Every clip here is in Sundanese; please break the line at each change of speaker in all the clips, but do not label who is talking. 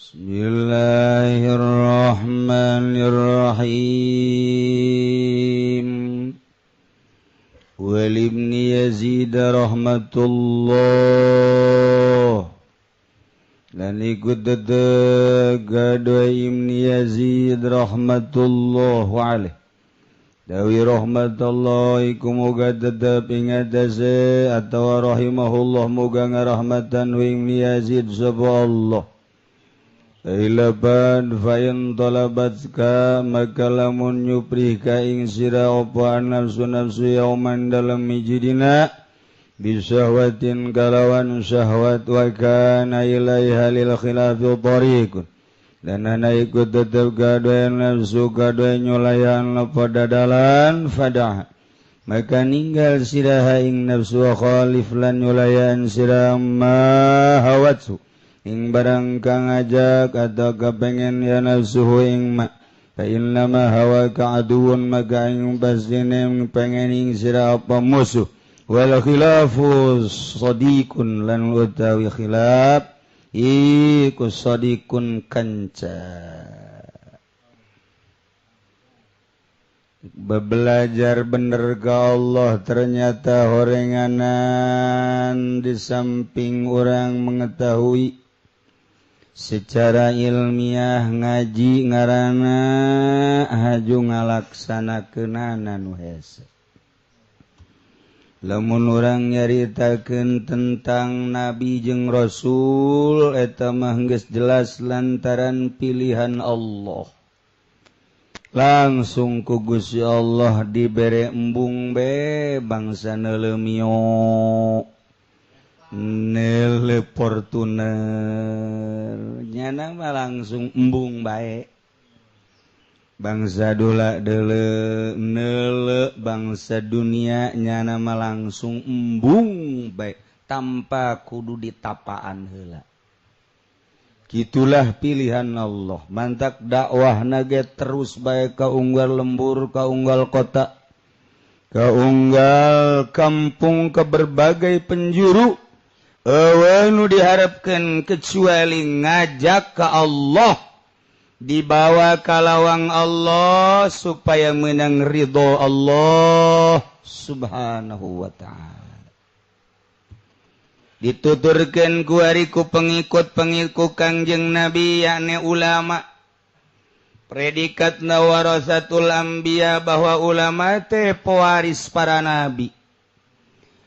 Bismillahirrahmanirrahim. Walibni Yazid rahmatullah. Lan ikut tetep gaduh Ibni Yazid rahmatullah alaih. Dawi rahmatullah iku moga tetep ing atase atawa rahimahullah moga ngarahmatan Ibni Yazid sapa Allah. Ilaban fain talabatka maka lamun nyuprih ka ing sira apa nafsu nafsu yauman dalam hiji dina bisahwatin kalawan syahwat wa kana ilaiha lil khilafi tariqun dan ana ikut tetep gaduh nafsu gaduh nyulayan pada dalan fadah maka ninggal sira ing nafsu khalif lan nyulayan sira ma hawatsu ing barang kang ngajak atau kepengen ya nafsuhu ing ma fa innama hawa ka aduun maka ing pastine pengen ing sira apa musuh wal khilafu sadiqun lan utawi khilaf iku sadiqun kanca. Belajar bener ke Allah ternyata horenganan di samping orang mengetahui secara ilmiah ngaji ngarana haju ngalaksanakeunana nu hese. Lamun urang nyaritakeun tentang nabi jeung rasul eta mah geus jelas lantaran pilihan Allah. Langsung ku Gusti Allah dibere embung be bangsa neuleumio nele Fortuner nyana mah langsung embung bae bangsa dola dele nele bangsa dunia nyana mah langsung embung bae tanpa kudu ditapaan heula. Gitulah pilihan Allah. Mantak dakwah nage terus bae ka unggal lembur, ka unggal kota, ka unggal kampung, ke berbagai penjuru. Eueuh nu diharapkeun kecuali ngajak ke Allah, dibawa ka lawang Allah supaya menang ridho Allah Subhanahu wa ta'ala. Dituturkeun ku ari ku pengikut-pengikut Kangjeng Nabi yakni ulama. Predikat warasatul anbiya bahwa ulama teh pewaris para nabi.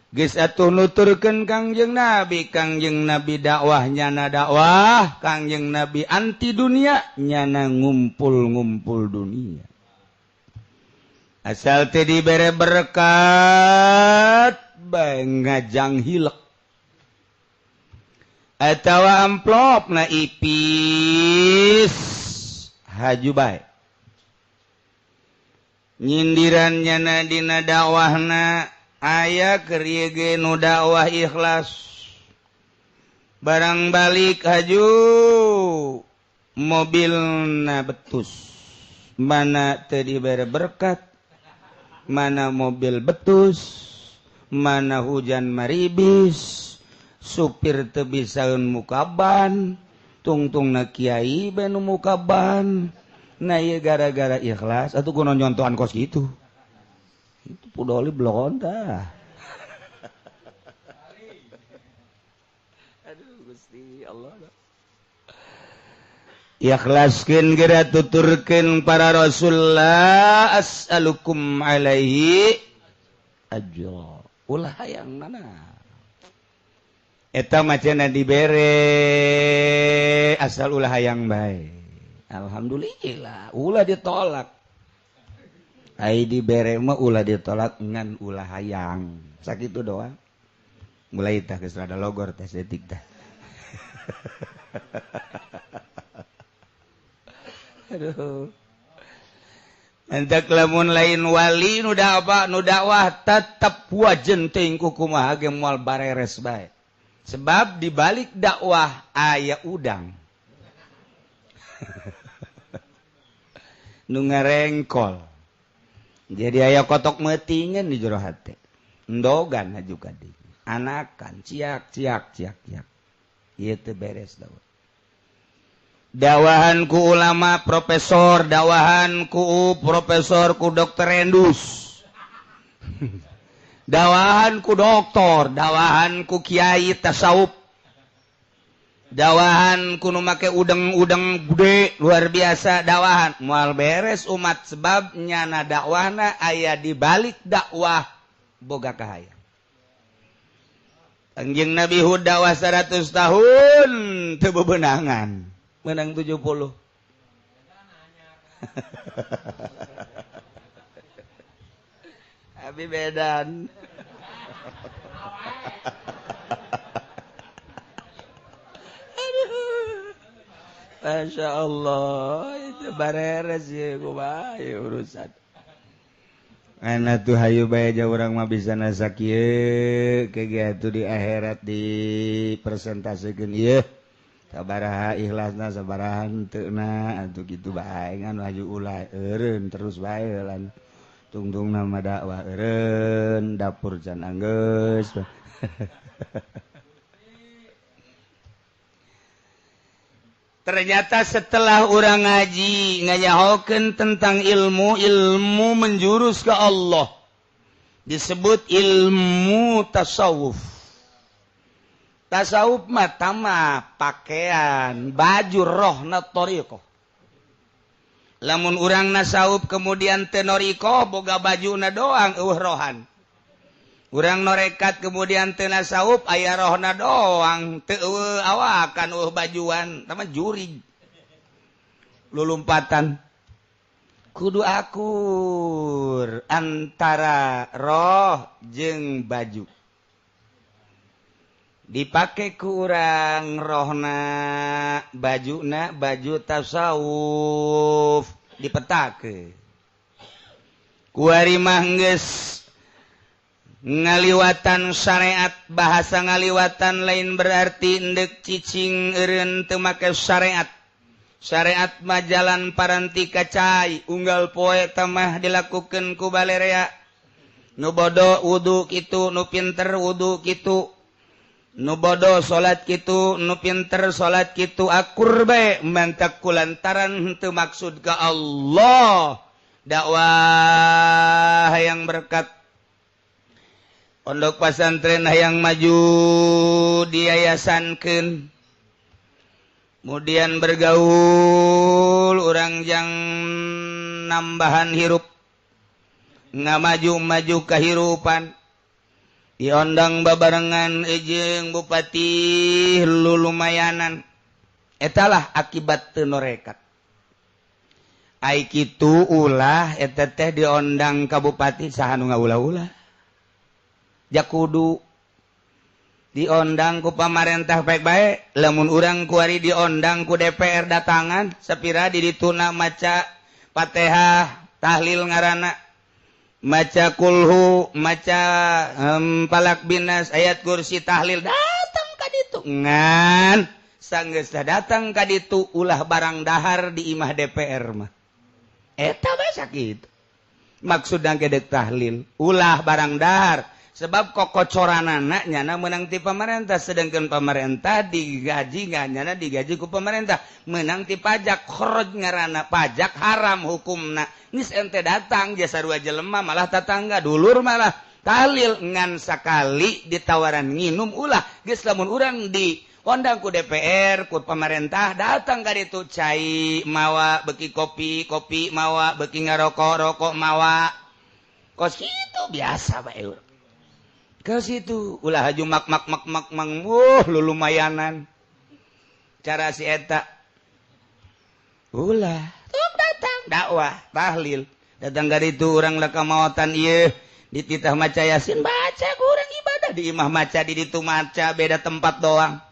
Geus atuh nuturkeun Kangjeng Nabi, Kangjeng Nabi dakwah nyana dakwah, Kangjeng Nabi anti dunia nyana ngumpul-ngumpul dunia. Asal teh dibere berkat bae ngajang hilek. Atawa amplopna ipis haju bae. Nyindiran nyana dina dakwahna aya keur ieu ge nu dakwah ikhlas. Barang balik haju mobilna betus. Mana teu dibere berkat, mana mobil betus, mana hujan maribis, supir teu bisaeun mukaban, tungtungna kiai bae nu mukaban. Nah ieu gara-gara ikhlas atuh kuno nyontohan kos kitu. Itu pudoli blon tah. Aduh Gusti Allah. Ikhlaskeun geura tuturkeun para rasul la as'alukum alaihi ajra. Ulah hayang mana. Eta macana dibere asal ulah hayang bae. Alhamdulillah ulah ditolak. Ai dibere mah ulah ditolak ngan ulah hayang. Sakitu doang. Mulai tah geus rada logor teh setik tah. Aduh. Entak lamun lain wali nu apa nu dakwah tetep wajen teuing ku kumaha ge moal bareres bae. Sebab di balik dakwah aya udang. Nu ngarengkol. Jadi aya kotok meutingan di jero hate. Endogan haju ka dieu. Anakan ciak ciak ciak ciak. Ieu teu beres dakwah. Dakwahan ku ulama profesor, dakwahan ku profesor, ku dokter Endus, dakwahan ku doktor, dakwahan ku kiai tasawuf, dakwahan ku nu make udeng-udeng gede luar biasa, dakwahan moal beres umat, sebab nyana dakwahna aya di balik dakwah boga kahayang. Kangjeng Nabi Hud dakwah 100 tahun teu bebenangan, menang 70. Abi bedan. Aduh. Masya Allah, itu bareres ya kumaha urusan. Ana tuh hayu bae aja urang mah bisa nasak ieu kegiatan di akhirat dipresentasekeun ieu. Sabaraha ikhlasna, sabaraha henteu na atuh kitu bae ngan laju ulah eureun terus bae lan tungtungna mah dakwah eureun dapur can anggeus. Ternyata setelah urang ngaji nganyahokeun tentang ilmu, ilmu menjurus ke Allah disebut ilmu tasawuf. Tasawuf mah tama pakaian baju rohna thariqah. Lamun urang nasawuf kemudian tenoriko boga bajuna doang eueuh rohan. Urang norekat kemudian teu nasawuf aya rohna doang teu eueuh awakan eueuh bajuan tama jurig. Lulumpatan. Kudu akur antara roh jeung baju. Dipake ku urang rohna bajuna baju tasawuf dipetake kuari mah geus ngaliwatan syariat. Bahasa ngaliwatan lain berarti endek cicing eureun teu make syariat. Syariat mah jalan paranti kacai unggal poe tamah dilakukeun ku balerea. Nu bodoh wudu kitu, nu pinter wudu kitu, nu bodoh salat kitu, nu pinter salat kitu, akur bae mantak kulantaran henteu maksud ka Allah. Dakwah yang berkat, pondok pasantren hayang maju diayasankeun, kemudian bergaul urang jang nambahan hirup, ngamaju-maju kahirupan. Diondang babarengan jeung bupati lulumayanan. Etalah akibat teu norekat. Ai kitu ulah eta teh diondang ka bupati saha nu ngaulah-ulah. Jakudu diondang ku pamarentah baik-baik, lamun urang kuari diondang ku DPR datangan sapira di dituna maca Fatihah, tahlil ngaranna, maca kulhu, maca palak binas, ayat kursi, tahlil, datang ka ditu. Ngan sanggeus datang ka ditu ulah barang dahar di imah DPR mah. Eta bae sakitu. Maksudna gedek tahlil, ulah barang dahar sebab kokocoranana nyana menang ti pamarentah, sedangkan pamarentah digaji nyana digaji ku pamarentah, menang ti pajak, kharaj ngaranna pajak haram hukumna. Geus ente datang jasa sarua jelema malah tatangga dulur malah tahlil ngan sakali ditawaran nginum ulah. Geus lamun urang di ondang ku DPR ku pamarentah datang ka ditu cai mawa beki kopi, kopi mawa beki ngarokok, rokok mawa. Kos kitu biasa bae urang. Ke situ ulah haju mak mak mak mak mang wuh lulumayanan cara si eta ulah tuh datang dakwah tahlil datang ka ditu urang laka maotan ieu dititah maca yasin baca kurang ibadah di imah maca di ditu maca beda tempat doang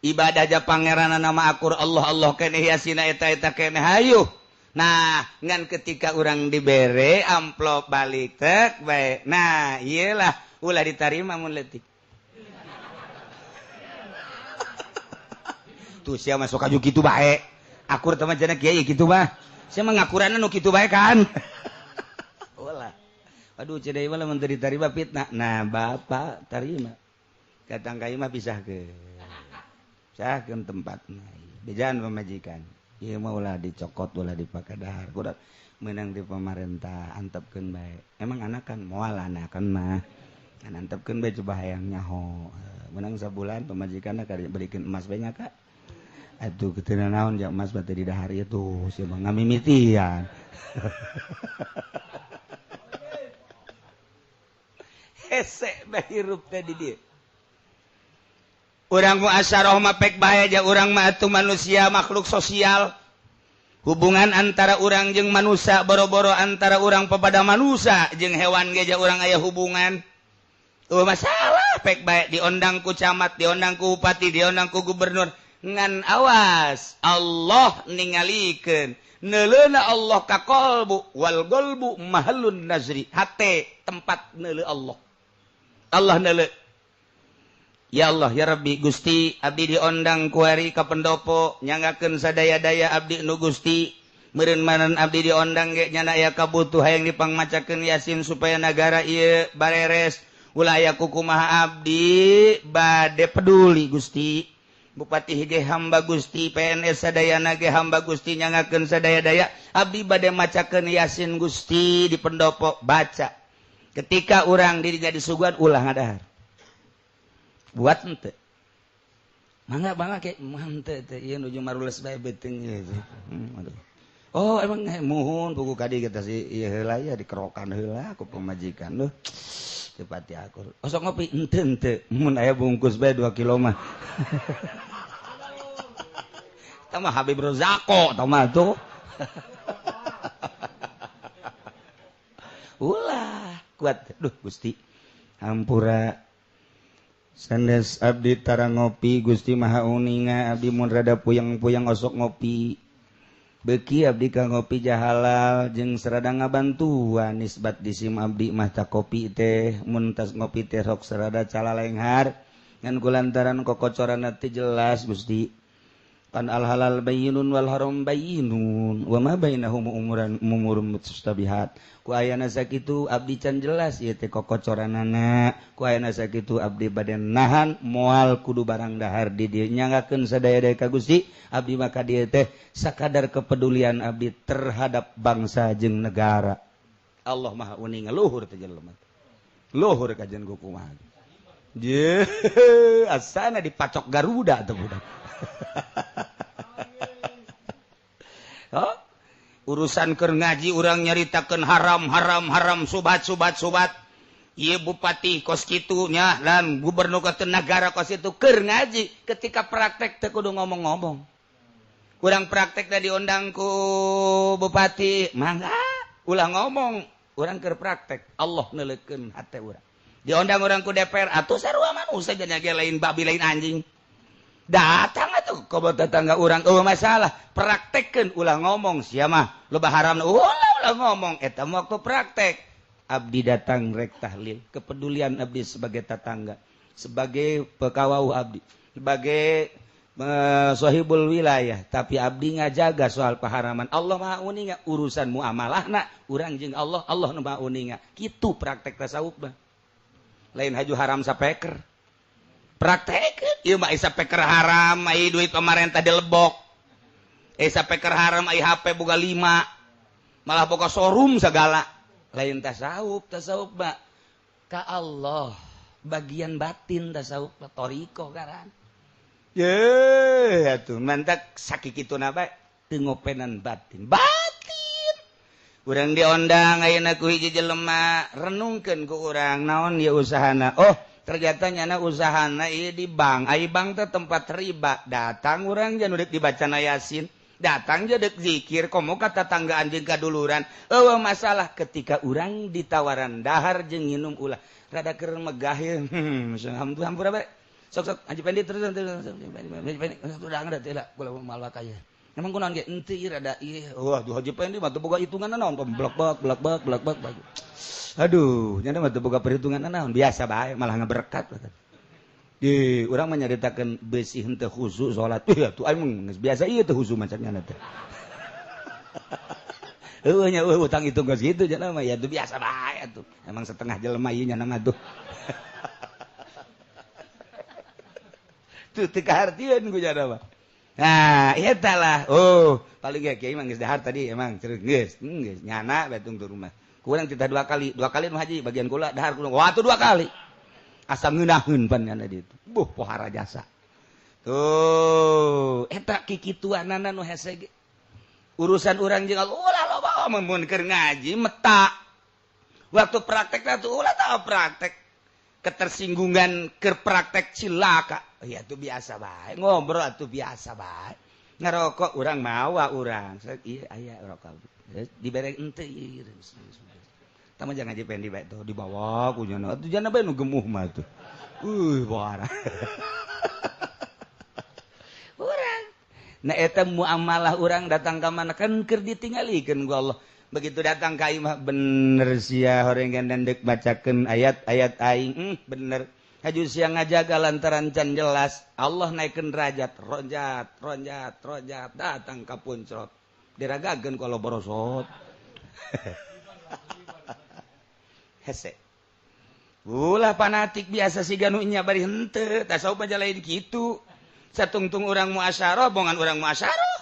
ibadah aja pangeran nama akur Allah Allah keneh yasina eta eta keneh hayu. Nah ngan ketika urang dibere amplop balik tek bae nah iyalah ulah ditarima mun leutik. Tuh sia mah sok aju kitu bae. Akur teh mah cenah kiai kitu mah. Sia mah ngakuranna nu kitu bae kan. Ulah. Aduh cenah ieu mah lamun teu ditarima fitnah. Nah bapak tarima. Katang ka ieu mah pisahkeun. Pisahkeun tempatna. Bejaan pamajikan. Ieu mah ulah dicokot, ulah dipake dahar. Kudu meunang di pemerintah antepkeun bae. Emang anakan moal anakan mah. Kan antepkeun bae coba hayang nyaho. Meunang sabulan pamajikanna ka belikin emas bae nya ka. Atuh teu naon jak emas bate di dahar ieu tuh sia mah ngamimitian. Hese bae hirup teh di dieu. Urang muasyarah mah pek bae aja urang mah atuh manusia makhluk sosial. Hubungan antara urang jeung manusia boro-boro antara urang kepada manusia jeung hewan ge urang aya hubungan. Tuh masalah pek bae diondang ku camat, diondang ku bupati, diondang ku gubernur. Ngan awas Allah ningalikeun. Neuleuna Allah ka qalbu wal qalbu mahallun nazri. Hate tempat neuleu Allah. Allah neuleu. Ya Allah ya Rabbi Gusti abdi diondang kuari ka pendopo nyanggakeun sadaya-daya abdi nu Gusti meureun manan abdi diondang ge nyana aya kabutuh hayang dipangmacakeun Yasin supaya nagara ieu bareres ulah aya kukumaha abdi bade peduli Gusti Bupati ge hamba Gusti PNS sadayana ge hamba Gusti nyanggakeun sadaya-daya abdi bade macakeun Yasin Gusti di pendopo baca ketika urang dirinya disuguhan ulah ngadahar buat ente mangga mangga kayak mante teh ieu nuju marules bae beuteung ieu. Oh emang muhun buku kadi kita si ieu heula ya dikerokan heula ku pamajikan leuh teu pati akur. Osok ngopi ente ente mun aya bungkus bae 2 kilo mah. Tah mah Habib Rozako tah mah tuh. Ulah kuat duh Gusti hampura sanes abdi tara ngopi Gusti Maha uninga abdi mun rada puyeng-puyeng osok ngopi beuki abdi ka ngopi jahalal jeung serada ngabantuan nisbat disim abdi mah ta kopi teh mun tas ngopi teh sok serada calalenghar ngan kulantaran kokocoran teh jelas Gusti kan al halal bayyinun wal haram bayyinun wa ma bainahum umuran umurum mustabihat ku ayana sakitu abdi can jelas ieu teh kokocoranana ku ayana sakitu abdi bade nahan moal kudu barang dahar di dieu nyanggakeun sadaya-daya ka Gusti abdi maka dieu teh sakadar kepedulian abdi terhadap bangsa jeung negara. Allah Maha uninga luhur teh jelema luhur kajian ku kumaha je asana dipacok Garuda teh budak. Oh, urusan keur ngaji urang nyaritakeun haram haram haram subat subat subat ieu bupati kos kitu nya dan gubernur ka negara kos kitu keur ngaji ketika praktek teh kudu ngomong-ngomong kurang praktek teh diundang ku bupati mangga ulah ngomong urang keur praktek Allah neuleukeun hate urang diundang urang ku DPR atuh sarua manusia ge lain babi lain anjing datang atuh kobo tetangga urang eueuh masalah praktekkeun ulah ngomong sia mah loba haram ulah ulah ngomong eta waktu praktek abdi datang rek tahlil kepedulian abdi sebagai tetangga sebagai pekawau abdi sebagai sahibul wilayah tapi abdi ngajaga soal paharaman Allah Maha uninga urusan muamalahna urang jeung Allah Allah nu Maha uninga kitu praktek tasawuf mah lain haju haram sapeker praktek ieu mah isa peker haram ai duit pemerintah dilebok isa peker haram ai HP boga 5 malah boga showroom segala lain tasawuf tasawuf mah ka Allah bagian batin tasawuf toriko karan ye atuh mantak sakikituna bae teu ngopenan batin batin urang diondang ayeuna ku hiji jelema renungkeun ku urang naon ieu usahana oh ternyata nyana usahana ieu di bank ai bank teh tempat riba datang urang jan udah dibacana Yasin datang je deuk zikir komo ka tetanggaan jeung kaduluran eueuh masalah ketika urang ditawaran dahar jeung nginum ulah rada keur megah ye alhamdulillah hampura bae sok sok Haji Pendi terus terus Haji Pendi udah ada teh lah kula malah kaya emang kunaon ge henteu ieu rada ieu wah duh Haji Pendi mah teu boga hitungan naon blak blak blak blak blak blak. Aduh, nyana mah teu boga perhitungan naon biasa bae malah ngaberkat. Di urang mah nyaritakeun beusi henteu khusyuk salat. Ih atuh aing geus biasa ieu teu khusyuk macam nyana teh. Heueuh nya eueuh utang hitung geus kitu nya mah ya teu biasa bae atuh. Emang setengah jelema ieu nyana mah tuh. Tuh teu kahartieun ku nyana mah. Nah, eta lah. Oh, paling ya kiai mah geus dahar tadi emang geus, geus nyana bae tungtung rumah. Kurang kita dua kali nu haji bagian kula dahar kurang. Wah, tuh dua kali. Asa ngeunaheun pan nyana ditu. Buh, pohara jasa. Tuh, eta kikituanana nu hese ge. Urusan urang jeung Allah ulah loba mun keur ngaji meta. Waktu praktek tuh ulah tahu praktek. Ketersinggungan keur praktek cilaka. Ya tuh biasa bae, ngobrol tuh biasa bae. Ngerokok urang mawa urang. Iya aya rokok. Dibere henteu ieu. Tama jangan ngaji pendi bae tuh dibawa ku nyana. Atuh jana bae nu gemuh mah tuh. Parah. Urang. Nah eta muamalah urang datang ka mana kan keur ditinggalikeun ku Allah. Begitu datang ka imah bener sia horeng dan deuk bacakeun ayat-ayat aing, bener. Haju siang ngajaga lantaran can jelas Allah naikkeun derajat, ronjat, ronjat, ronjat datang ka puncrot. Diragakeun ku Allah borosot. Hese. Ulah fanatik biasa siga nu nya bari henteu, tasawuf mah lain kitu. Satungtung urang muasyarah, bongan urang muasyarah.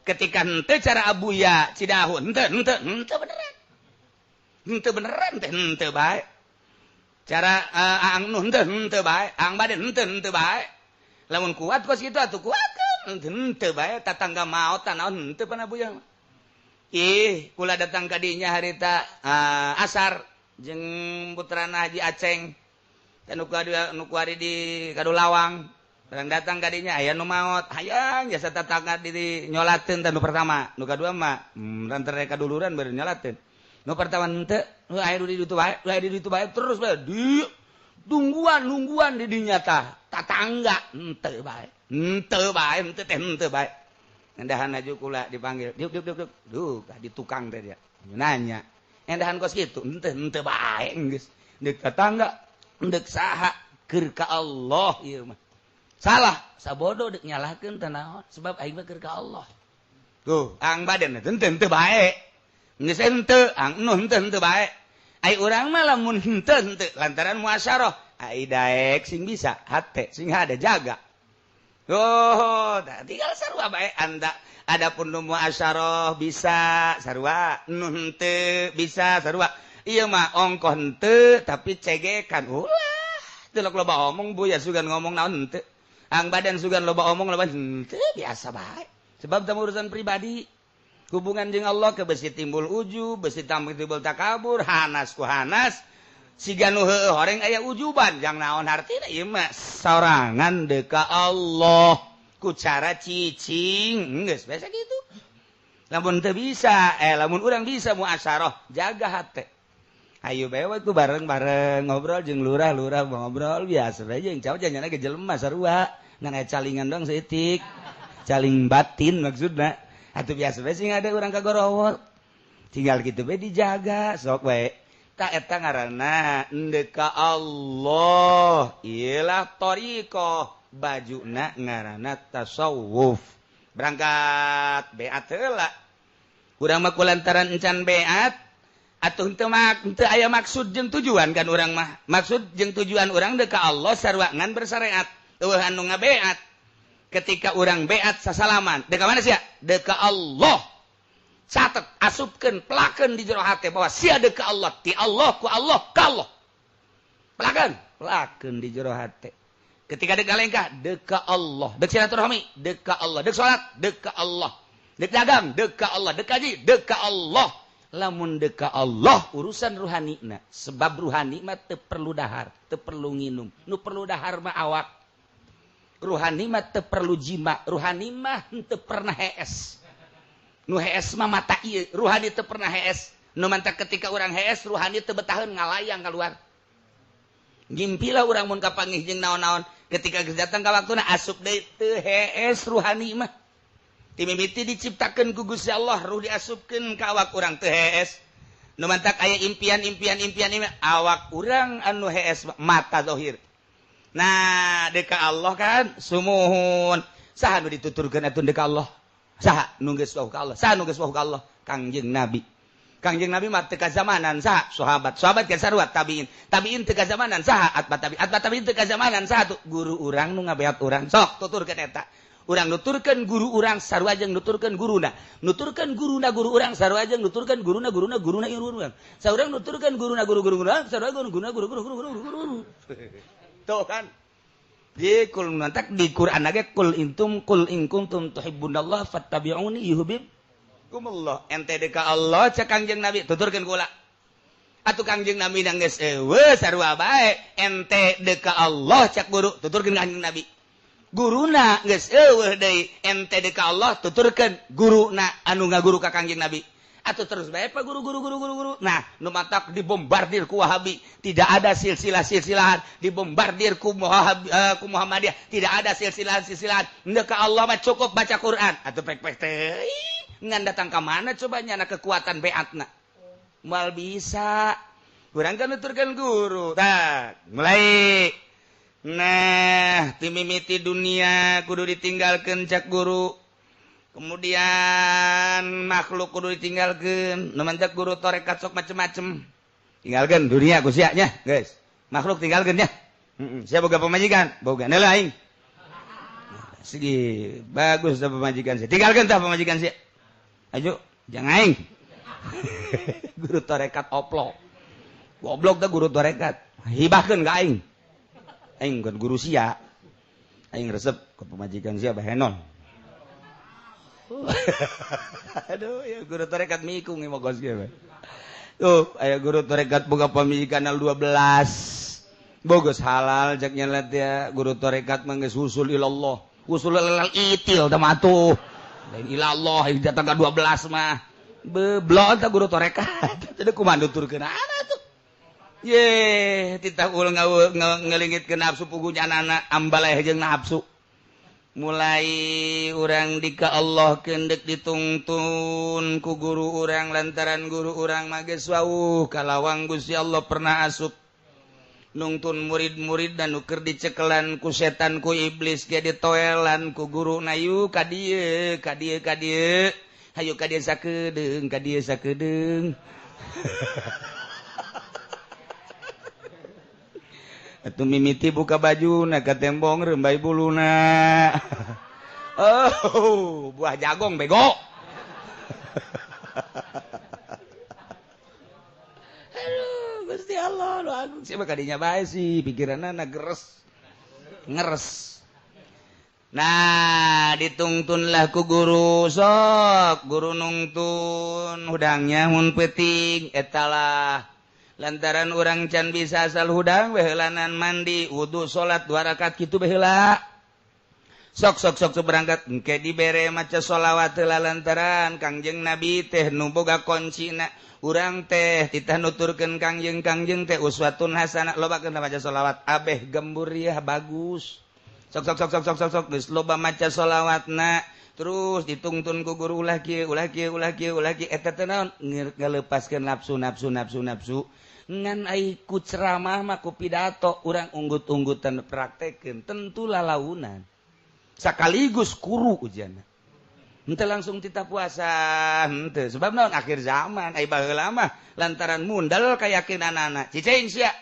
Ketika henteu cara abuya Cidahu, henteu henteu henteu beneran. Henteu beneran teh henteu bae. Cara aang nu henteu henteu bae, aang baden henteu henteu bae. Lamun kuat kos kitu atuh kuatkeun, henteu bae tatangga maot tanaon henteu pan abuya. Ih, kula datang ka dinya harita asar jeung putrana Haji Aceng. Dan nu kuari di Kadulawang. Barang datang ka dinya aya nu maot, hayang jasa tatangga di nyolateun tah nu pertama, nu kadua mah lantaran kaduluran baru nyolateun. Nu pertama henteu, nu aya di ditu bae, nu aya di ditu bae terus bae di tungguan nungguan di dinya tah tatangga henteu bae. Henteu bae, henteu teh henteu bae. Endahan aju kula dipanggil, diuk diuk diuk. Duh, di tukang teh dia. Nanya, endahan kos kitu, henteu henteu bae geus. Deuk tatangga, deuk saha keur ka Allah ieu mah. Salah, sabodo deuk nyalahkeun teh naon, sebab aing mah keur ka Allah. Tuh, ang badan henteu henteu bae. Geus henteu, ang nu henteu henteu bae. Ai urang mah lamun henteu henteu lantaran muasyarah, ai daek sing bisa, hate sing hade jaga. Oh, tinggal sarua bae anda. Adapun nu muasyarah bisa sarua, nu henteu bisa sarua. Ieu mah ongkoh henteu tapi cegekan ulah. Teu loba omong bu ya sugan ngomong naon henteu. Ang badan sugan loba omong loba henteu biasa bae. Sebab teu urusan pribadi. Hubungan jeung Allah ke besi timbul ujub, besi timbul takabur, hanas ku hanas. Siga nu heueuh horeng aya ujuban, jang naon hartina ieu mah sorangan deuk ka Allah ku cara cicing, geus biasa kitu. Lamun teu bisa, lamun urang bisa muasyarah, jaga hate. Ayo bae we ku bareng-bareng ngobrol jeung lurah-lurah ngobrol biasa bae jeung cawat janjana ge jelema sarua, ngan aya calingan doang saeutik. Caling batin maksudna. Atuh biasa bae sing ada urang kagorowol. Tinggal kitu bae dijaga sok bae. Tak eta ngaranna endek ka Allah. Iyalah thariqah bajuna ngaranna tasawuf. Berangkat beat heula. Urang mah kulantaran encan beat atuh henteu henteu aya maksud jeung tujuan kan urang mah. Maksud jeung tujuan urang deuk ka Allah sarua ngan bersyariat. Eueuh anu ngabeat. Ketika urang beat sasalaman, deuk ka mana sia? Deuk ka Allah. Catet, asupkeun, pelakeun di jero hate bahwa sia deuk ka Allah, ti Allah ku Allah ka Allah. Pelakeun, pelakeun di jero hate. Ketika deuk ngalengkah, deuk ka Allah. Deuk silaturahmi, deuk ka Allah. Deuk salat, deuk ka Allah. Deuk dagang, deuk ka Allah. Deuk haji, deuk ka Allah. Lamun deuk ka Allah urusan ruhani na, sebab ruhani mah teu perlu dahar, teu perlu nginum. Nu perlu dahar mah awak. Ruhani mah teu perlu jima, ruhani mah teu pernah hees. Nu hees mah mata ieu, ruhani teu pernah hees. Nu mantak ketika urang hees, ruhani teu betaheun ngalayang keluar. Ngimpilah urang mun kapanggih jeung naon-naon, ketika geus datang ka waktuna asup deui teu hees ruhani mah. Ti mimiti diciptakeun ku Gusti Allah, ruh diasupkeun ka awak urang teu hees. Nu mantak aya impian-impian impian awak urang anu hees mata zahir. Nah, deuk ka Allah kan sumuhun. Saha nu dituturkeun atuh deuk ka Allah? Saha nu geus wauh ka Allah? Saha nu geus wauh ka Allah? Kangjeng Nabi. Kangjeng Nabi mah teu kazamanan saha? Sahabat. Sahabat kan sarua tabiin. Tabiin teu kazamanan saha? Atba tabiin. Atba tabiin teu kazamanan saha tuh? Guru urang nu ngabeat urang. Sok tuturkeun eta. Urang nuturkeun guru urang sarua jeung nuturkeun guruna. Nuturkeun guruna guru urang sarua jeung nuturkeun guruna guruna guruna guru urang. Saurang nuturkeun guruna guru guru urang sarua guruna guru guru guru guru guru. Tuh kan. Di kul mantak di Quran ge kul intum kul in kuntum tuhibbunallah fattabi'uni yuhibbukumullah. Ente de ka Allah cek Kangjeng Nabi tuturkeun kula. Atuh Kangjeng Nabi geus eueuh sarua bae ente de ka Allah cek guru tuturkeun Kangjeng Nabi. Guruna geus eueuh deui ente de ka Allah tuturkeun guruna anu ngaguru ka Kangjeng Nabi. Atau terus bae pak guru guru guru guru guru. Nah, nu matak dibombardir ku Wahabi, tidak ada silsilah-silsilahan, dibombardir ku ku Muhammadiyah, tidak ada silsilah-silsilahan. Ndek ka Allah mah cukup baca Quran. Atuh pek-pek teh ngan datang ka mana coba nyana kekuatan beatna. Moal bisa. Urang kan nuturkeun guru. Tah, mulai. Nah, timimiti dunia kudu ditinggalkeun cak guru. Kemudian makhluk kudu ditinggalkeun, nu mantak guru tarekat sok macem-macem. Tinggalkeun dunia ku sia nya, guys. Makhluk tinggalkeun nya. Heeh, sia boga pamajikan, boga heula aing. Segi bagus tah pamajikan sia. Tinggalkeun tah pamajikan sia. Ayo, jangan aing. Guru tarekat oplok. Goblok tah guru tarekat. Hibahkeun ka aing. Aing bukan guru sia. Aing resep ke pamajikan sia bahenon. Aduh, ya guru tarekat mikung ieu mah ge. Tuh, aya guru tarekat boga pamajikan 12. Bogus halal cek nya ya guru tarekat mah geus usul ilallah. Usul ilallah itil tah mah atuh. Lain ilallah datang ka 12 mah. Beblok tah guru tarekat. Teu kumaha nuturkeun ana tuh. Ye, titah ulah ngelingitkeun nafsu pugunya anak ambaleh jeung nafsu. Mulai urang dika Allah kendek ditungtun ku guru urang lantaran guru urang mah geus wawuh kalawang Gusti Allah pernah asup nungtun murid-murid dan nu keur dicekelan ku setan ku iblis ge ditoelan ku guru na yu ka dieu ka dieu ka dieu hayu ka dieu sakedeung ka dieu sakedeung. Atuh mimiti buka baju na ka tembong rembai buluna. Oh, buah jagong bego. Aduh, Gusti Allah, lu agung siapa kadinya bae sih, pikiranna na geres. Ngeres. Nah, ditungtunlah ku guru sok, guru nungtun hudangnya mun peuting eta lah. Lantaran urang can bisa asal hudang beheulanan mandi wudu salat 2 rakaat kitu baheula. Sok sok sok berangkat engke dibere maca sholawat heula lantaran Kangjeng Nabi teh nu boga kuncina urang teh titah nuturkeun Kangjeng Kangjeng teh uswatun hasanah lobakeun maca sholawat abeh gemburiah bagus. Sok sok sok sok sok sok sok geus loba maca sholawatna terus ditungtun ku guru ulah kieu ulah kieu ulah kieu ulah kieu eta teh naon ngaleupaskeun nafsu nafsu nafsu nafsu ngan ai ku ceramah mah ku pidato urang unggut-unggutan praktekeun tentu lalaunan sakaligus kuru ujianna henteu langsung titah puasa henteu sebab naon akhir zaman ai baheula mah lantaran mundal kayakinanana cicing sia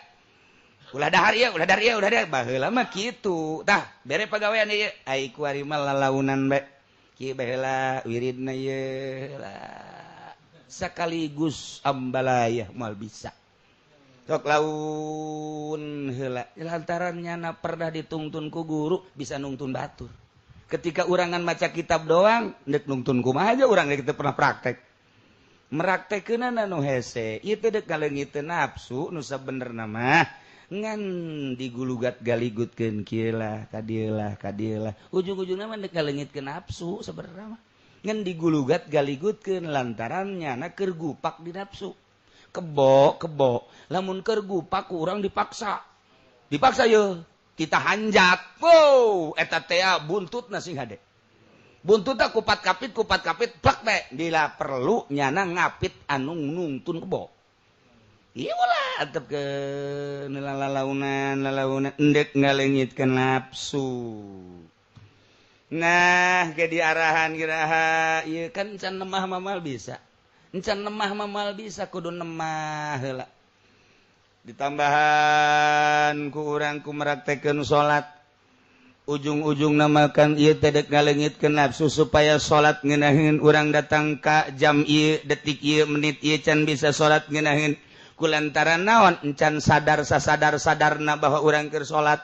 ulah dahar ieu ulah dahar ieu ulah dahar baheula mah kitu tah bere pagawean ieu ai ku ari mah lalaunan bae kieu baheula wiridna ieu lah sekaligus ambalayah moal bisa. Sok laun heula lantaran nyana pernah ditungtun ku guru bisa nungtun batur. Ketika urangan maca kitab doang deuk nungtun kumaha aja urang geus teu pernah praktek. Meraktekeunana nu hese ieu teh deuk ngaleungiteun nafsu nu sabenerna mah ngan digulugat galigutkeun kieu lah ka dieu lah ka dieu lah ujung-ujungna mah deuk ngaleungitkeun nafsu sabenerna mah ngan digulugat galigutkeun lantaran nyana keur gupak di nafsu. Kebo kebo lamun keur gupak urang dipaksa dipaksa ye kita hanjat wow eta teh buntutna sing hade buntutna kupat kapit plak bae bila perlu nyana ngapit anu nungtun kebo ieu lah atep ke lalaunan lalaunan endek ngalengitkeun nafsu. Nah ge diarahan iraha ieu kan can lemah mamal bisa. Encan lemah mamal bisa kudu nemah heula. Ditambahan ku urang ku meraktekeun salat. Ujung-ujung namakan ieu teh dek ngalengitkeun nafsu supaya salat ngeunaheun urang datang ka jam ieu, detik ieu, menit ieu can bisa salat ngeunaheun kulantaran naon encan sadar sasadar-sadarna bahwa urang keur salat.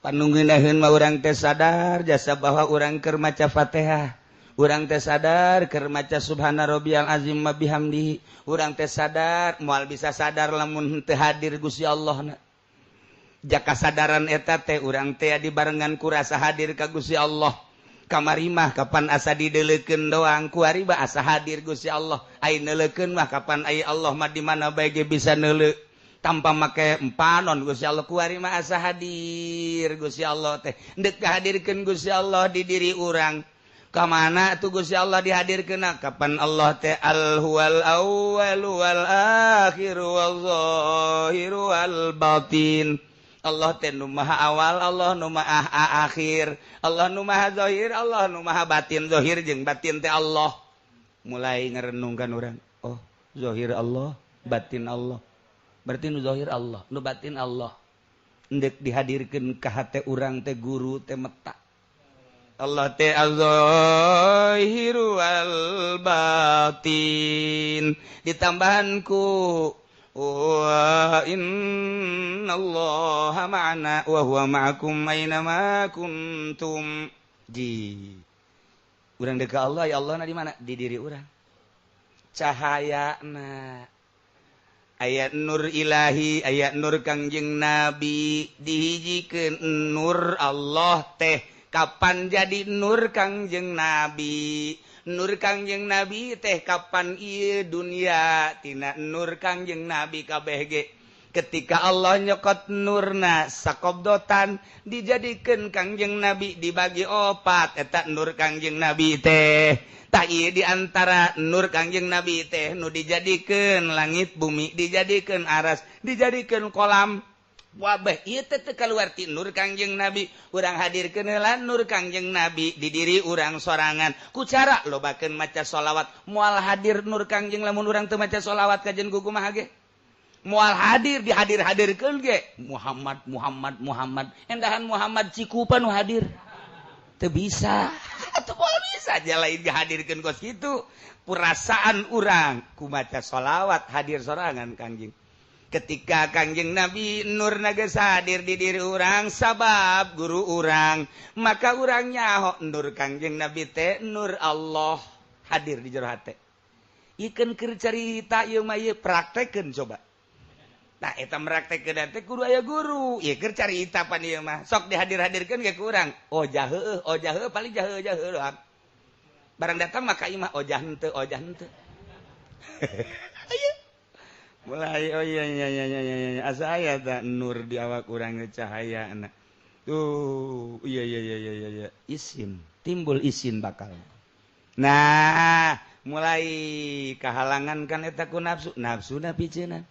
Panu ngeunaheun mah urang teh sadar jasa bahwa urang keur maca Fatihah, urang teh sadar keur maca subhana rabbiyal azim wa bihamdihi, urang teh sadar moal bisa sadar lamun teu hadir Gusti Allah na. Jaka sadaran eta teh urang teh dibarengan ku rasa hadir ka Gusti Allah. Kamari mah kapan asa dideleukeun doang, kuari mah asa hadir Gusti Allah. Ai neuleukeun mah kapan ai Allah mah di mana bae ge bisa neuleu tanpa make empanon Gusti Allah. Kuari mah asa hadir Gusti Allah teh. Deuk hadirkeun Gusti Allah di diri urang. Ka mana tuh Gusti Allah dihadirkeun? Kapan Allah teh al huwal awwal wal akhir wal zahir wal batin. Allah teh nu maha awal, Allah nu maha akhir, Allah nu maha zahir, Allah nu maha batin. Zahir jeung batin teh Allah. Mulai ngerenungkan urang, oh zahir Allah, batin Allah. Berarti nu zahir Allah, nu batin Allah. Endek dihadirkeun ka hate urang teh guru teh meta. Allah teh az-zahiru wal batin. Ditambahan ku wa innallaha ma'ana wa huwa ma'akum aina ma kuntum. Ji urang deuk ka Allah, ya Allah na di mana? Di diri urang. Cahayana aya nur ilahi, aya nur Kangjeng Nabi, dihijikeun nur Allah teh. Kapan jadi nur Kangjeng Nabi? Nur Kangjeng Nabi teh kapan ieu dunia tina nur Kangjeng Nabi kabeh ge. Ketika Allah nyokot nurna sakobdotan dijadikeun Kangjeng Nabi dibagi opat eta nur Kangjeng Nabi teh. Tah ieu di antara nur Kangjeng Nabi teh nu dijadikeun langit bumi, dijadikeun aras, dijadikeun kolam. Wabah ieu teh teu kaluar ti nur Kangjeng Nabi. Urang hadirkeun heula nur Kangjeng Nabi di diri urang sorangan. Ku cara lobakeun maca sholawat. Moal hadir nur Kangjeng lamun urang teu maca sholawat kajen ku kumaha ge. Moal hadir dihadir-hadirkeun ge. Muhammad Muhammad Muhammad. Endahan Muhammad Cikupa nu hadir. Teu bisa. Atuh moal bisa aja lain dihadirkeun kos kitu. Perasaan urang ku maca sholawat hadir sorangan Kangjeng. Ketika Kangjeng Nabi nur geus hadir di diri urang sabab guru urang, maka urang nyaho nur Kangjeng Nabi teh nur Allah hadir di jero hate. Ikeun keur carita ieu mah ieu praktekeun coba. Nah eta meraktekeun teh kudu aya guru. Ieu keur carita pan ieu mah. Sok dihadir-hadirkeun ge ku urang. Oh jaheueuh, oh jaheueuh paling jaheueuh-jaheueuh doang. Barang datang maka imah oh jah henteu, oh jah henteu. Ayo. Mulai oh iya iya iya iya iya asa aya ta nur di awak urang cahaya na. Tuh iya iya iya iya iya isin, timbul isin bakal. Nah, mulai kahalangan kan eta ku nafsu, nafsuna piceuna.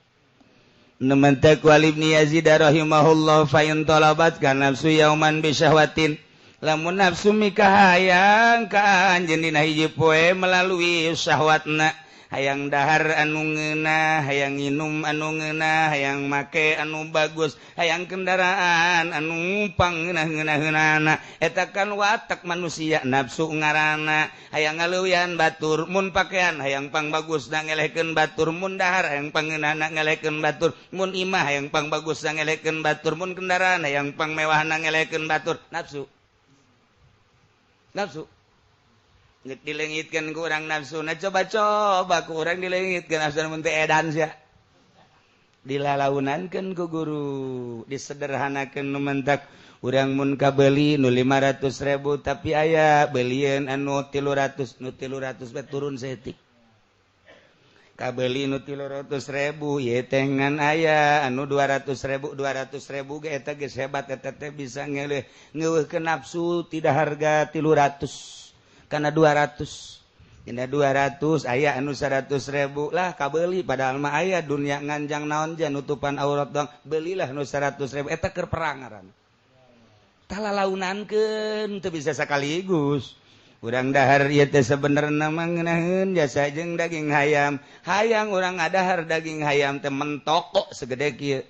Nemen teh ku Ibnu Yazid rahimahullah fa in talabat kan nafsu yauman bi syahwatin. Lamun nafsu mikahayang ka anjeun dina hiji poe melalui syahwatna. Hayang dahar anu ngeunah, hayang nginum anu ngeunah, hayang make anu bagus, hayang kendaraan anu pangeunah-ngeunaheunana. Eta kan watak manusia nafsu ngaranna. Hayang ngaleuwihan batur mun pakaian hayang pang bagus na ngelehkeun batur, mun dahar hayang pangeunahna ngelehkeun batur, mun imah hayang pang bagus na ngelehkeun batur, mun kendaraan hayang pang mewahna ngelehkeun batur. Nafsu. Nafsu. Nek dilengitkeun ku urang nafsu, nah coba-coba ku urang dilengitkeun nafsu mun teu edan sia. Dilalaunankeun ku guru, disederhanakeun nu mentak urang mun kabeuli nu 500.000 tapi aya belieun anu 300, nu 300 bae turun saeutik. Kabeuli nu 300.000 ieu teh ngan aya anu 200.000, 200.000 ge eta geus hebat eta teh bisa ngeuleuh ngeueuhkeun nafsu tidak harga 300. Karena 200 dina 200 aya anu 100.000 lah kabeli padahal mah aya dunia nganjang naon jan nutupan aurat doang belilah nu 100.000 eta keur perang ngaranna. Tah lalaunankeun teu bisa sakaligus. Urang dahar ieu teh sebenarna mah ngeunaheun jasa jeung daging hayam. Hayang urang ngadahar daging hayam teh mentokok segede kieu.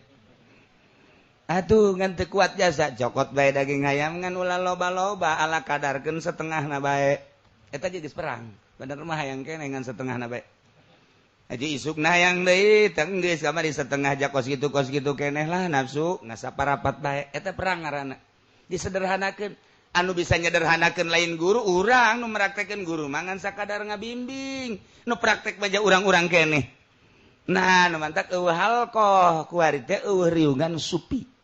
Atuh ngan teu kuat jasa cokot bae daging hayam ngan ulah loba-loba ala kadarkeun setengahna bae. Eta geus perang. Bener mah hayang keneh ngan setengahna bae. Aji isukna hayang deui teh geus kamari setengah ja kos kitu keneh lah nafsu ngasaparapat bae. Eta perang ngaranna. Disederhanakeun. Anu bisa nyederhanakeun lain guru urang nu meraktekeun guru mah ngan sakadar ngabimbing. Nu praktek baja urang-urang keneh. Nah, nu mantak eueuh halqah kuari teh eueuh riungan supi.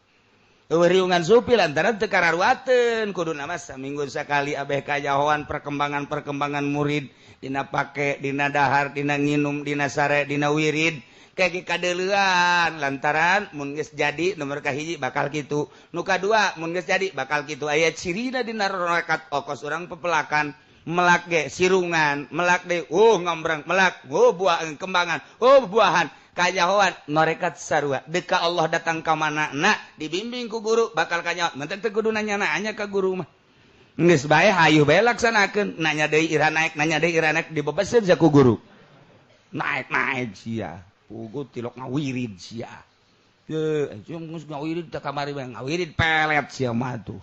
Riungan supi lantaran teu kararuateun kuduna mah saminggu sakali abeh kajahoan perkembangan-perkembangan murid dina pake dina dahar dina nginum dina sare dina wirid kayak kadeuleuan lantaran mun geus jadi nomor kahiji bakal kitu nu kadua mun geus jadi bakal kitu aya cirina dina rorekat okos urang pepelakan melak ge sirungan melak deui ngombrang melak buah kembangan buahan kajahoan norekat sarua deka Allah datang ka mana na dibimbing ku guru bakal kanyahoan mentek teu kudu nanya-nanya ka guru mah geus bae hayu bae laksanakeun nanya deui ira naek nanya deui ira naek dibebeseun ku guru naek-naek sia pugu tilok ngawirid sia ye jeung geus ngawirid teh kamari bae ngawirid pelet sia mah tuh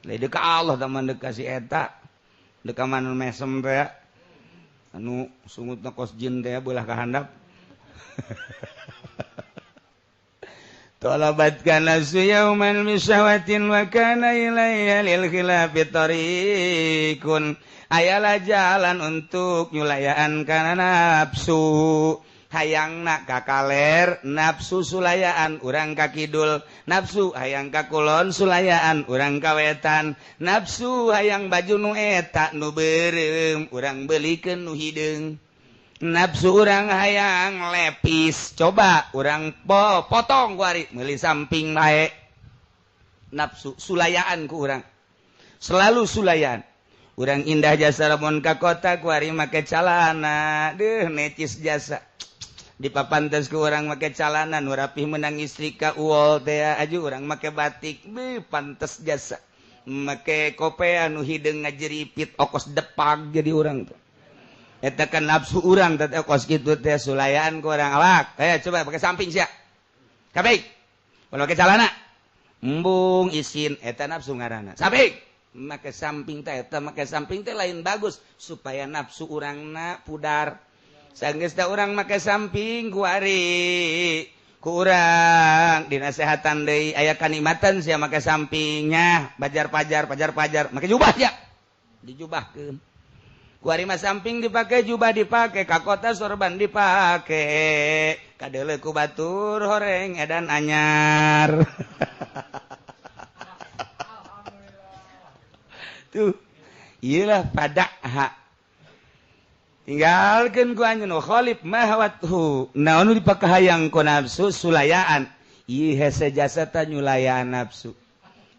lain deka Allah taman deka si eta deka manu mesem teh anu sungutna kos jin teh beulah ka handap. Talabat kana yauman misyawatin wa kana ilayya lil khilafi tariqun. Ayalah jalan untuk nyulayaan kana nafsu. Hayangna ka kaler nafsu sulayaan urang ka kidul, nafsu hayang ka kulon sulayaan urang ka wetan, nafsu hayang baju nu eta nu beureum urang beulikeun nu hideung. Nafsu urang hayang lepis coba urang potong kuari meuli samping bae. Nafsu sulayaan ku urang selalu sulayaan urang indah jasa lamun ka kota kuari make calana deuh necis jasa dipapantes ku urang make calana nu rapih menang istri ka uol teh aju urang make batik beuh pantes jasa make kopea nu hideung ngajeripit okos depak jadi urang tuh. Eta kan nafsu urang teh kos kitu teh sulayaan ku urang awak. Coba pakai samping sia. Kabeh. Kalau pakai calana embung isin eta nafsu ngaranna. Samping. Make samping teh eta make samping teh lain bagus supaya nafsu urangna pudar. Sanggeus da urang make samping ku ari ku urang dinasehatan deui aya kanikmatan sia make sampingnya bajar-pajar pajar-pajar make jubah sia. Dijubahkeun. Kuari mah samping dipake jubah dipake ka kota sorban dipake kadeuleu ku batur horeng edan anyar. Tuh ieu lah padakha tinggalkeun ku anjeun khalif mahawathu naon nu dipakahayang ku nafsu sulayaan ieu hese jasa ta nyulayaan nafsu.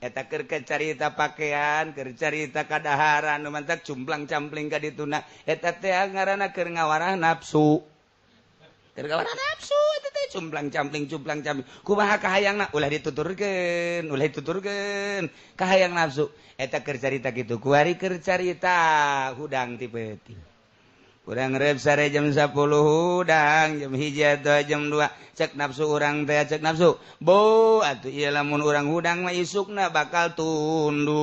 Eta keur carita pakaian, keur carita kadaharan, nu mantak cumplang-campling ka dituna. Eta teh ngaranna keur ngawarah nafsu. Keur ngawarah nafsu eta teh cumplang-campling cumplang-campling. Kumaha kahayangna ulah dituturkeun, ulah dituturkeun. Kahayang nafsu. Eta keur carita kitu, kuari keur carita hudang ti peuting. Urang reup sare jam 10 hudang, jam 1 atau jam 2 cek nafsu urang teh cek nafsu. Bo atuh ieu lamun urang hudang mah isukna bakal tunduh.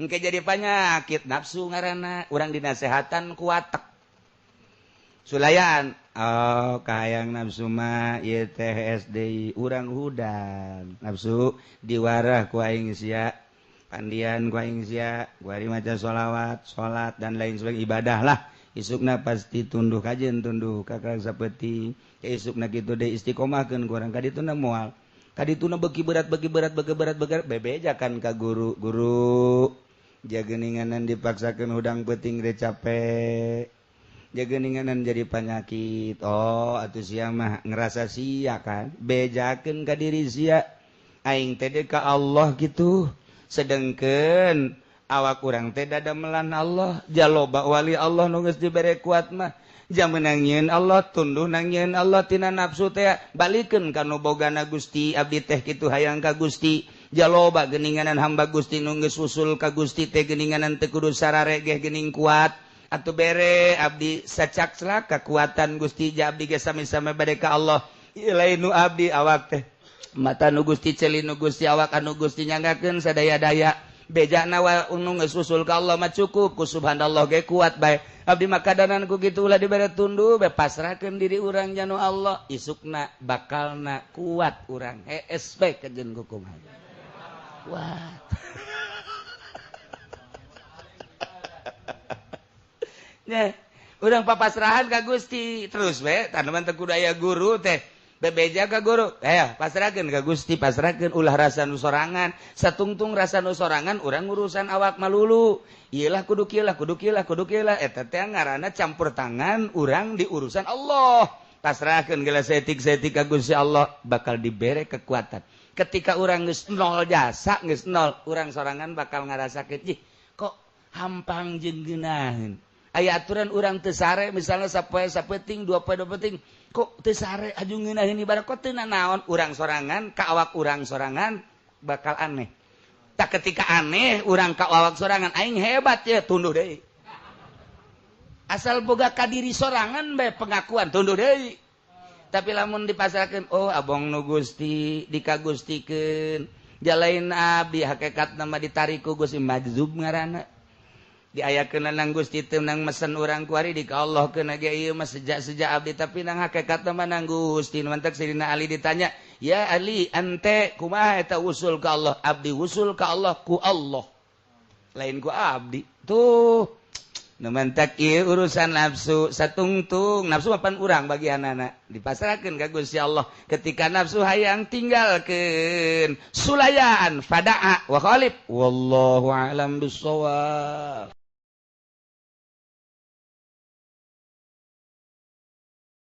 Engke jadi panyakit nafsu ngaranna, urang dinasehatan ku watek. Sulayan, oh kahayang nafsu mah ieu teh SD urang hudang. Nafsu diwarah ku aing sia. Pandian ku aing sia, kuari maca sholawat, salat dan lain sebagainya ibadah lah. Isukna pasti tunduh kajen tunduh kakak sapeuting. Isukna kitu deui istiqomahkeun ku urang ka dituna moal. Ka dituna beuki berat beuki berat beuki berat beuki bebejakan ka guru. Guru jageninganan dipaksakeun hudang peuting teh capek. Jageninganan jadi panyakit. Oh atuh sia mah ngerasa sia kan. Bejakeun ka diri sia. Aing teh ka Allah gitu. Sedengkeun awak urang teh dadamelan Allah jaloba wali Allah nu geus dibere kuat mah jamenang nyieun Allah tunduh nang nyieun Allah tina nafsu teh balikeun ka nu bogana Gusti abdi teh kitu hayang ka Gusti jaloba geuninganan hamba Gusti nu geus usul ka Gusti teh geuninganan teu kudu sararegeh geuning kuat atuh bere abdi sacak-celak kakuatan Gusti ja abdi ge sami-sami bade ka Allah ieu lain nu abdi awak teh Mata nu Gusti ceuli, nu Gusti awak, anu Gusti nyanggakeun sadaya-daya bejana wa unu geus usul ka Allah mah cukup ku subhanallah ge kuat bae. Abdi mah kadanan ku kitu, ulah dibere tunduh bae, pasrahkeun diri urang janu Allah. Isukna bakalna kuat urang hees bae kajen kumaha kuat. Nya urang papasrahan ka Gusti terus we tanaman teu kudu aya guru teh bebeja ka guru, pasrahkeun ka Gusti, pasrahkeun, ulah rasa nu sorangan. Satungtung rasa nu sorangan urang urusan awak malulu, ieu lah kudu kieu lah, kudu kieu lah, kudu kieu lah. Eta teh ngaranna campur tangan urang di urusan Allah. Pasrahkeun geula saeutik-saeutik ka Gusti Allah, bakal dibere kekuatan. Ketika urang geus nol jasa, geus nol, urang sorangan bakal ngarasakeun, ih kok hampang jeung geunaheun. Aya aturan urang teu sare, misalnya sapoe sapeting, dua poe dua peting, kok teu sare aju ngeunaheun ibadah, kok teu nanaon. Urang sorangan ka awak urang sorangan bakal aneh. Tak ketika aneh urang ka awak sorangan, aing hebat ya, tunduh deui. Asal boga ka diri sorangan bae pengakuan, tunduh deui. Tapi lamun dipasrahkeun, oh abong nu Gusti dikagustikeun, jalain abdi hakikat nama ditarik ku Gusti, majzub ngaranna. Diayakeun nang Gusti teu nang mesen urang kuari di ka Allah keuna ge ieu mah sejak-sejak abdi, tapi nang hakikat mah nang Gusti. Mantak Sayyidina Ali ditanya, "Ya Ali, ante kumaha eta usul ka Allah?" "Abdi usul ka Allah ku Allah, lain ku abdi." Tuh nu mantak ieu urusan nafsu satungtung nafsu mapan urang bagianana dipasrahkeun ka Gusti Allah. Ketika nafsu hayang tinggalkeun, sulayaan fadaa wa khalib. Wallahu a'lam bissawab.